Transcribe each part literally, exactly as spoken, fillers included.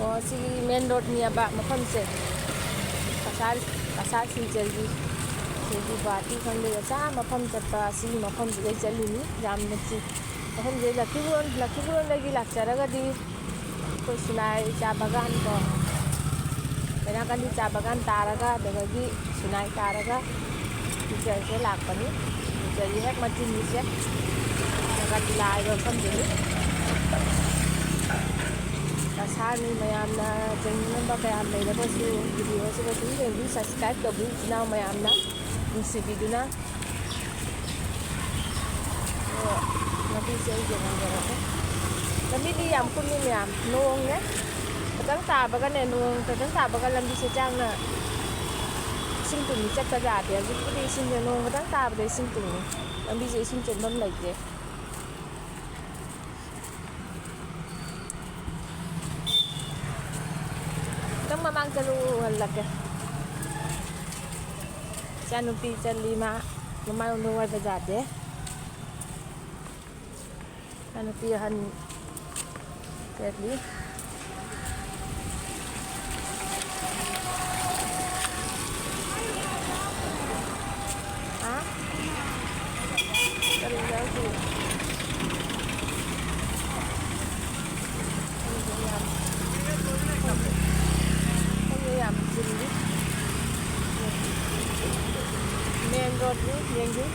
ꯑꯣ, ꯁꯤꯒꯤ ꯃꯦꯟ ꯔꯣꯗꯅꯦꯕ ꯃꯐꯝꯁꯦ꯫ ꯀꯁꯥꯔ, ꯀꯁꯥꯔ ꯁꯤꯜꯆꯔꯒꯤ, ꯁꯤꯒꯤ ꯒꯨꯍꯥꯇꯤ ꯈꯪꯗꯦ, ꯆꯥ ꯃꯐꯝ ꯆꯠꯄ ꯁꯤꯒꯤ ꯃꯐꯝꯁꯤꯗꯩ ꯆꯠꯂꯤꯅꯤ꯫ ꯌꯥꯝꯅ ꯆꯤ-, ꯃꯐꯝꯁꯦ ꯂꯛꯈꯤꯕꯨꯔꯣꯟ, ꯂꯛꯈꯤꯕꯨꯔꯣꯟꯗꯒꯤ ꯂꯥꯛꯆꯔꯒꯗꯤ ꯑꯩꯈꯣꯏ ꯁꯤꯂꯥꯏ ꯆꯥ ꯕꯒꯥꯟ ꯀꯣ, ꯀꯩꯅꯥꯀꯟꯗꯤ ꯆꯥ ꯕꯒꯥꯟ ꯇꯥꯔꯒ, ꯑꯗꯨꯗꯒꯤ ꯁꯤꯂꯥꯏ ꯇꯥꯔꯒ ꯁꯤꯜꯆꯔꯁꯦ ꯂꯥꯛꯄꯅꯤ꯫ ꯁꯤꯜꯆꯔꯒꯤ ꯍꯦꯛ ꯃꯆꯤꯟꯒꯤꯁꯦ ꯅꯥꯒꯥꯇꯤꯂꯥ ꯍꯥꯏꯕ ꯃꯐꯝꯗꯨꯅꯤ꯫ ꯀꯁꯥꯔꯅꯤ ꯃꯌꯥꯝꯅ ꯌꯦꯡꯅꯤꯡꯉꯝꯕ ꯀꯌꯥꯝ ꯂꯩꯔꯒꯁꯨ ꯚꯤꯗꯤꯑꯣꯁꯤꯗ ꯁꯨꯝ ꯌꯦꯡꯕꯤꯌꯨ, subscribe ꯇꯧꯕꯤꯌꯨ, ꯏꯆꯤꯟ ꯏꯅꯥꯎ ꯃꯌꯥꯝꯅ ꯅꯨꯡꯁꯤꯕꯤꯗꯨꯅ꯫ ꯑꯗꯣ ꯂꯝꯕꯤꯁꯦ ꯑꯩ ꯌꯦꯡꯍꯟꯖꯔꯛꯀꯦ꯫ ꯂꯝꯕꯤꯗꯤ ꯌꯥꯝ ꯀꯨꯝꯃꯤ ꯃꯌꯥꯝ, ꯅꯣꯡꯅꯦ꯫ ꯈꯤꯇꯪ ꯇꯥꯕꯒꯅꯦ, ꯅꯣꯡ ꯈꯤꯇꯪ ꯇꯥꯕꯒ ꯂꯝꯕꯤꯁꯦ ꯆꯥꯡꯅ ꯏꯁꯤꯡ ꯇꯨꯡꯅꯤ, ꯆꯠꯄ ꯌꯥꯗꯦ꯫ ꯍꯧꯖꯤꯛꯄꯨꯗꯤ ꯏꯁꯤꯡꯁꯦ, ꯅꯣꯡ ꯈꯤꯇꯪ ꯇꯥꯕꯗ ꯏꯁꯤꯡ ꯇꯨꯡꯅꯤ꯫ ꯂꯝꯕꯤꯁꯦ ꯏꯁꯤꯡ ꯆꯦꯟꯐꯝ ꯂꯩꯇꯦ꯫ ꯈꯤꯇꯪ ꯃꯃꯥꯡ ꯆꯠꯂꯨ, ꯎꯍꯜꯂꯛꯀꯦ꯫ ꯏꯆꯥꯅꯨꯄꯤ ꯆꯠꯂꯤ ꯃꯥ, ꯃꯃꯥ ꯌꯣꯟꯕ ꯋꯥꯏ ꯕꯖꯥꯔꯗꯤ꯫ ꯏꯆꯥꯅꯨꯄꯤ ꯑꯍꯟ ꯆꯠꯂꯤ꯫ ꯍꯥ? ꯀꯔꯤ ꯌꯥꯎꯗꯦ? ꯈꯪꯗꯦ ꯌꯥꯝ꯫ ꯈꯪꯗꯦ ꯌꯥꯝ ꯆꯤꯜꯂꯤ꯫ ꯃꯦꯟ ꯔꯣꯗꯅꯤ, ꯌꯦꯡꯕꯤꯌꯨ꯫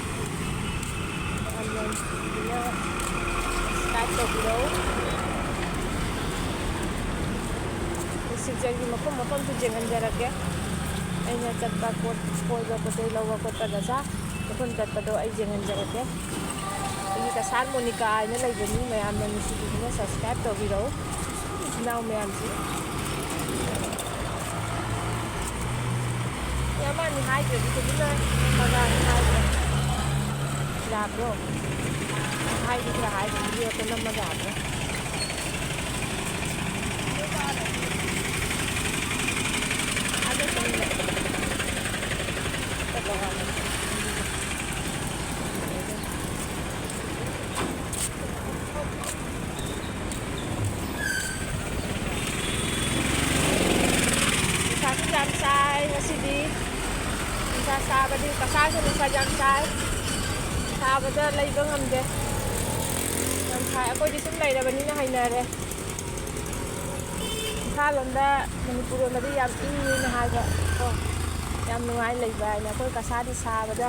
ꯌꯥꯝ ꯌꯥꯝ ꯆꯤꯟꯕꯅ subscribe ꯇꯧꯕꯤꯔꯧ꯫ ꯁꯤꯜꯆꯔꯒꯤ ꯃꯐꯝ ꯃꯐꯝꯁꯨ ꯌꯦꯡꯍꯟꯖꯔꯛꯀꯦ꯫ ꯑꯩꯅ ꯆꯠꯄ ꯀꯣꯠ-, ꯀꯣꯏꯕ ꯄꯣꯠ ꯆꯩ ꯂꯧꯕ ꯈꯣꯠꯄ ꯗꯁꯥ ꯃꯐꯝ ꯆꯠꯄꯗꯣ ꯑꯩ ꯌꯦꯡꯍꯟꯖꯔꯛꯀꯦ꯫ ꯑꯩꯒꯤ ꯀꯁꯥꯔ ꯃꯣꯅꯤꯀꯥ ꯍꯥꯏꯅ ꯂꯩꯕꯅꯤ, ꯃꯌꯥꯝꯅ ꯅꯨꯡꯁꯤꯕꯤꯗꯨꯅ subscribe ꯇꯧꯕꯤꯔꯛꯎ꯫ ꯏꯆꯤꯟ ꯏꯅꯥꯎ ꯃꯌꯥꯝꯁꯤ꯫ ꯃꯤ ꯑꯃ ꯑꯅꯤ ꯍꯥꯏꯗ꯭ꯔꯗꯤ ꯇꯨꯃꯤꯟꯅ ꯃꯉꯥꯜ ꯍꯥꯏꯗ꯭ꯔꯦ꯫ ꯌꯥꯕ꯭ꯔꯣ? ꯍꯥꯏꯗꯤ ꯈꯔ ꯍꯥꯏꯗ꯭ꯔꯗꯤ ꯚꯤꯗꯤꯑꯣ ꯑꯇ ꯅꯝꯃ ꯌꯥꯕ꯭ꯔꯣ? ꯑꯗꯨ ꯇꯨꯃꯤꯟꯅ꯫ ꯆꯠꯂꯣ ꯍꯥꯏꯕꯅꯤ꯫ ꯁꯥꯕꯗꯤ ꯀꯁꯥꯁꯨ ꯅꯨꯡꯁꯥ ꯌꯥꯝ ꯁꯥꯏ꯫ ꯁꯥꯕꯗ ꯂꯩꯕ ꯉꯝꯗꯦ꯫ ꯌꯥꯝ ꯁꯥꯏ꯫ ꯑꯩꯈꯣꯏꯗꯤ ꯁꯨꯝ ꯂꯩꯔꯕꯅꯤꯅ ꯍꯩꯅꯔꯦ꯫ ꯏꯝꯐꯥꯜ ꯂꯣꯝꯗ, ꯃꯅꯤꯄꯨꯔ ꯂꯣꯝꯗꯗꯤ ꯌꯥꯝ ꯏꯪꯉꯤꯅ ꯍꯥꯏꯕ ꯀꯣ꯫ ꯌꯥꯝ ꯅꯨꯡꯉꯥꯏ ꯂꯩꯕ ꯍꯥꯏꯅ꯫ ꯑꯩꯈꯣꯏ ꯀꯁꯥꯗꯤ ꯁꯥꯕꯗ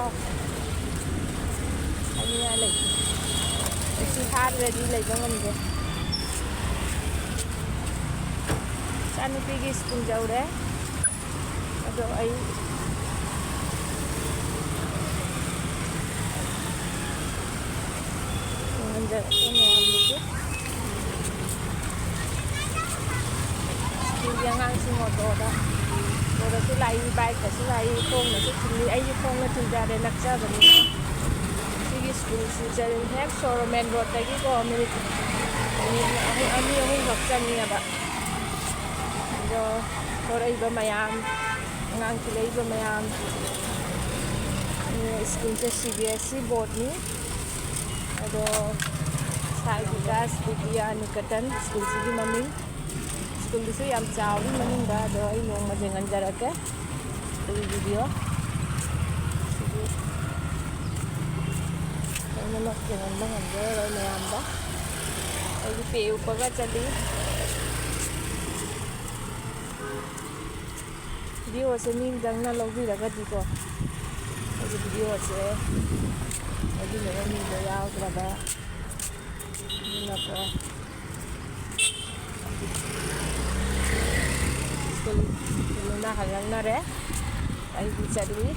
ꯍꯥꯏꯅꯤꯡꯉꯥꯏ ꯂꯩꯇꯦ꯫ ꯑꯦ ꯁꯤ ꯊꯥꯗ꯭ꯔꯗꯤ ꯂꯩꯕ ꯉꯝꯗꯦ꯫ ꯏꯆꯥꯅꯨꯄꯤꯒꯤ ꯁ꯭ꯀꯨꯜ ꯌꯧꯔꯦ꯫ ꯑꯗꯣ ꯑꯩ ꯉꯟꯖꯔꯛꯀꯦ ꯃꯌꯥꯝꯗꯨꯁꯨ꯫ ꯁ꯭ꯀꯨꯜꯒꯤ ꯑꯉꯥꯡꯁꯤꯡ ꯑꯣꯇꯣꯗ, ꯑꯣꯇꯣꯗꯁꯨ ꯂꯥꯛꯏ, ꯕꯥꯏꯛꯇꯁꯨ ꯂꯥꯛꯏ, ꯈꯣꯡꯅꯁꯨ ꯊꯤꯜꯂꯤ꯫ ꯑꯩꯁꯨ ꯈꯣꯡꯅ ꯊꯤꯟꯖꯔꯦ, ꯅꯛꯆꯕꯅꯤꯅ꯫ ꯁꯤꯒꯤ ꯁ꯭ꯀꯨꯜꯁꯤ ꯆꯠꯂꯤ ꯍꯦꯛ ꯁꯣꯔꯣꯛ ꯃꯦꯟ ꯔꯣꯗꯇꯒꯤꯀꯣ ꯃꯤꯅꯤꯠ, ꯃꯤꯅꯤꯠ ꯑꯍꯨꯝ, ꯑꯅꯤ ꯑꯍꯨꯝꯈꯛ ꯆꯪꯉꯦꯕ꯫ ꯑꯗꯣ ꯊꯣꯔꯛꯏꯕ ꯃꯌꯥꯝ, ꯑꯉꯥꯡ ꯊꯤꯜꯂꯛꯏꯕ ꯃꯌꯥꯝ, ꯁ꯭ꯀꯨꯜꯁꯦ ꯁꯤ ꯕꯤ ꯑꯦꯁ ꯏ ꯕꯣꯔꯗꯅꯤ꯫ ꯑꯗꯣ ꯁꯥꯏ ꯕꯤꯀꯥꯁ ꯕꯤꯗ꯭ꯌꯥ ꯅꯤꯀꯦꯇꯟ ꯁ꯭ꯀꯨꯜꯁꯤꯒꯤ ꯃꯃꯤꯡ꯫ ꯁ꯭ꯀꯨꯜꯗꯨꯁꯨ ꯌꯥꯝ ꯆꯥꯎꯔꯤ ꯃꯅꯨꯡꯗ, ꯑꯗꯣ ꯑꯩ ꯅꯣꯡꯃ ꯌꯦꯡꯍꯟꯖꯔꯛꯀꯦ꯫ ꯐꯨꯜ ꯚꯤꯗꯤꯑꯣ꯫ ꯁꯤꯗꯤ ꯂꯣꯏꯅꯃꯛ ꯌꯦꯡꯍꯟꯕ ꯉꯝꯖꯔꯔꯣꯏ ꯃꯌꯥꯝꯗ꯫ ꯑꯩꯒꯤ ꯄꯦ ꯎꯞꯄꯒ ꯆꯠꯂꯤ꯫ ꯚꯤꯗꯤꯑꯣꯁꯦ ꯃꯤ ꯑꯃꯇꯪꯅ ꯂꯧꯕꯤꯔꯒꯗꯤꯀꯣ, ꯑꯩꯒꯤ ꯚꯤꯗꯤꯑꯣꯁꯦ ꯂꯧꯕꯤꯅꯕ ꯃꯤꯗꯣ ꯌꯥꯎꯗ꯭ꯔꯕ꯫ ꯑꯗꯨꯅꯀꯣ, ꯁ꯭ꯀꯨꯜ ꯀꯩꯅꯣꯅ ꯍꯜꯂꯛꯅꯔꯦ꯫ ꯑꯩꯗꯤ ꯆꯠꯂꯤ꯫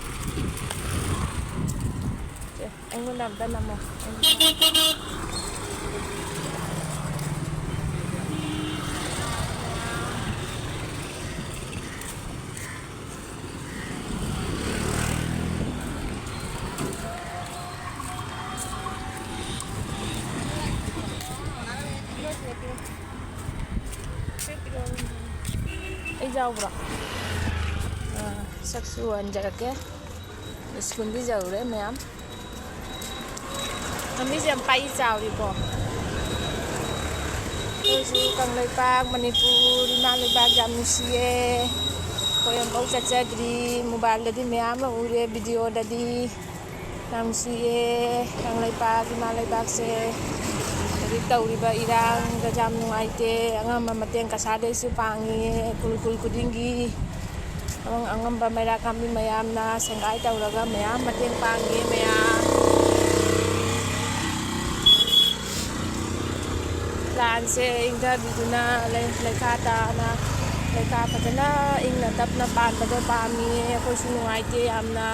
ꯁꯦ, ꯑꯩꯉꯣꯟꯗ ꯑꯝꯇ ꯅꯝꯃꯣ꯫ ꯑꯩ ꯌꯥꯎꯕ꯭ꯔꯣ? ꯑꯥ, ꯁꯛꯁꯨ ꯎꯍꯟꯖꯔꯛꯀꯦ꯫ ꯁ꯭ꯀꯨꯜꯗꯤ ꯌꯧꯔꯦ ꯃꯌꯥꯝ꯫ ꯂꯝꯕꯤꯁꯦ ꯌꯥꯝ ꯄꯥꯛꯏ ꯆꯥꯎꯔꯤꯀꯣ꯫ ꯑꯩꯈꯣꯏꯁꯨ ꯀꯪꯂꯩꯄꯥꯛ, ꯃꯅꯤꯄꯨꯔ, ꯏꯃꯥ ꯂꯩꯕꯥꯛ ꯌꯥꯝ ꯅꯨꯡꯁꯤꯌꯦ꯫ ꯑꯩꯈꯣꯏ ꯑꯃꯐꯥꯎ ꯆꯠꯆꯗ꯭ꯔꯤ꯫ ꯃꯣꯕꯥꯏꯜꯗꯗꯤ ꯃꯌꯥꯝ ꯑꯃ ꯎꯔꯦ, ꯚꯤꯗꯤꯑꯣꯗꯗꯤ꯫ ꯌꯥꯝ ꯅꯨꯡꯁꯤꯌꯦ꯫ ꯀꯪꯂꯩꯄꯥꯛ, ꯏꯃꯥ ꯂꯩꯕꯥꯛꯁꯦ ꯍꯧꯖꯤꯛ ꯇꯧꯔꯤꯕ ꯏꯔꯥꯡꯗ ꯌꯥꯝ ꯅꯨꯡꯉꯥꯏꯇꯦ꯫ ꯑꯉꯝꯕ ꯃꯇꯦꯡ ꯀꯁꯥꯗꯩꯁꯨ ꯄꯥꯡꯉꯤ, ꯈꯨꯜ ꯈꯨꯜ ꯈꯨꯗꯤꯡꯒꯤ꯫ ꯑꯉꯝ ꯑꯉꯝꯕ ꯃꯩꯔꯥ ꯀꯥꯝꯕꯤ ꯃꯌꯥꯝꯅ ꯁꯦꯡꯒꯥꯏ ꯇꯧꯔꯒ ꯃꯌꯥꯝ ꯃꯇꯦꯡ ꯄꯥꯡꯉꯤ ꯃꯌꯥꯝ꯫ ꯂꯥꯟꯁꯦ ꯏꯪꯊꯕꯤꯗꯨꯅ ꯂꯩ-, ꯂꯩꯈꯥ ꯇꯥꯅ, ꯂꯩꯈꯥ ꯐꯖꯅ ꯏꯪꯅ ꯇꯞꯅ ꯄꯥꯟꯕꯗꯣ ꯄꯥꯝꯃꯤꯌꯦ꯫ ꯑꯩꯈꯣꯏꯁꯨ ꯅꯨꯡꯉꯥꯏꯇꯦ ꯌꯥꯝꯅ꯫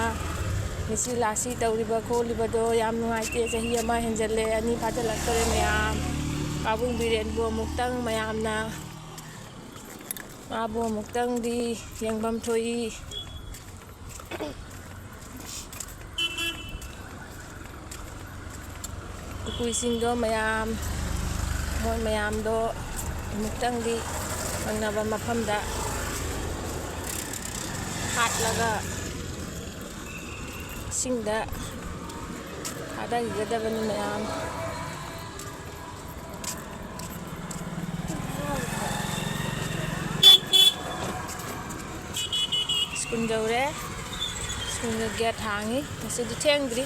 ꯃꯤꯁꯤ ꯂꯥꯁꯤ ꯇꯧꯔꯤꯕ ꯈꯣꯠꯂꯤꯕꯗꯣ ꯌꯥꯝ ꯅꯨꯡꯉꯥꯏꯇꯦ꯫ ꯆꯍꯤ ꯑꯃ ꯍꯦꯟꯖꯜꯂꯦ, ꯑꯅꯤ ꯐꯥꯖꯤꯜꯂꯛꯇꯣꯔꯦ ꯃꯌꯥꯝ꯫ ꯄꯥꯕꯨꯡ ꯕꯤꯔꯦꯟꯕꯨ ꯑꯃꯨꯛꯇꯪ ꯃꯌꯥꯝꯅ ꯃꯥꯕꯨ ꯑꯃꯨꯛꯇꯪꯗꯤ ꯌꯦꯡꯐꯝ ꯊꯣꯛꯏ꯫ ꯀꯨꯀꯨꯏꯁꯤꯡꯗꯣ ꯃꯌꯥꯝ, ꯃꯣꯏ ꯃꯌꯥꯝꯗꯣ ꯑꯃꯨꯛꯇꯪꯗꯤ ꯐꯪꯅꯕ ꯃꯐꯝꯗ ꯍꯥꯠꯂꯒ ꯏꯁꯤꯡꯗ ꯊꯥꯗꯈꯤꯒꯗꯕꯅꯤ ꯃꯌꯥꯝ꯫ ꯁ꯭ꯀꯨꯜ ꯌꯧꯔꯦ꯫ ꯁ꯭ꯀꯨꯜꯒꯤ ꯒꯦꯠ ꯍꯥꯡꯉꯤ꯫ ꯉꯁꯤꯗꯤ ꯊꯦꯡꯗ꯭ꯔꯤ꯫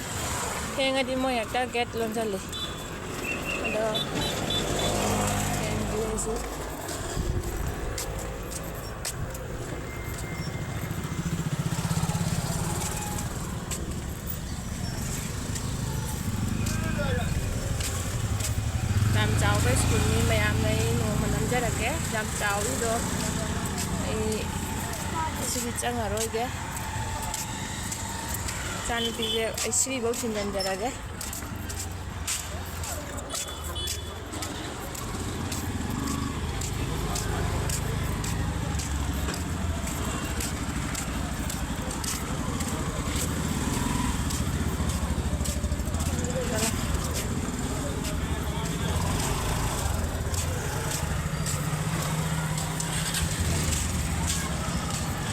ꯊꯦꯡꯉꯗꯤ ꯃꯣꯏ ꯍꯦꯛꯇ ꯒꯦꯠ ꯂꯣꯟꯁꯤꯜꯂꯤ꯫ ꯑꯗꯣ ꯊꯦꯡꯗ꯭ꯔꯤ ꯍꯧꯖꯤꯛ꯫ ꯌꯥꯝ ꯆꯥꯎꯕ ꯁ꯭ꯀꯨꯜꯅꯤ ꯃꯌꯥꯝꯅ꯫ ꯑꯩ ꯅꯣꯡꯃ ꯅꯝꯖꯔꯛꯀꯦ꯫ ꯌꯥꯝ ꯆꯥꯎꯔꯤꯗꯣ꯫ ꯑꯩ ꯁꯤꯗꯤ ꯆꯪꯉꯔꯣꯏꯒꯦ꯫ ꯏꯆꯥꯅꯨꯄꯤꯁꯦ ꯑꯩ ꯁꯤꯔꯤꯐꯥꯎ ꯊꯤꯟꯖꯤꯟꯖꯔꯒꯦ꯫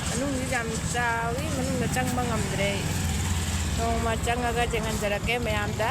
ꯃꯅꯨꯡꯁꯤ ꯌꯥꯝ ꯆꯥꯎꯏ, ꯃꯅꯨꯡꯗ ꯆꯪꯕ ꯉꯝꯗ꯭ꯔꯦ ꯑꯩ꯫ ꯅꯣꯡꯃ ꯆꯪꯉꯒ ꯌꯦꯡꯍꯟꯖꯔꯛꯀꯦ ꯃꯌꯥꯝꯗ꯫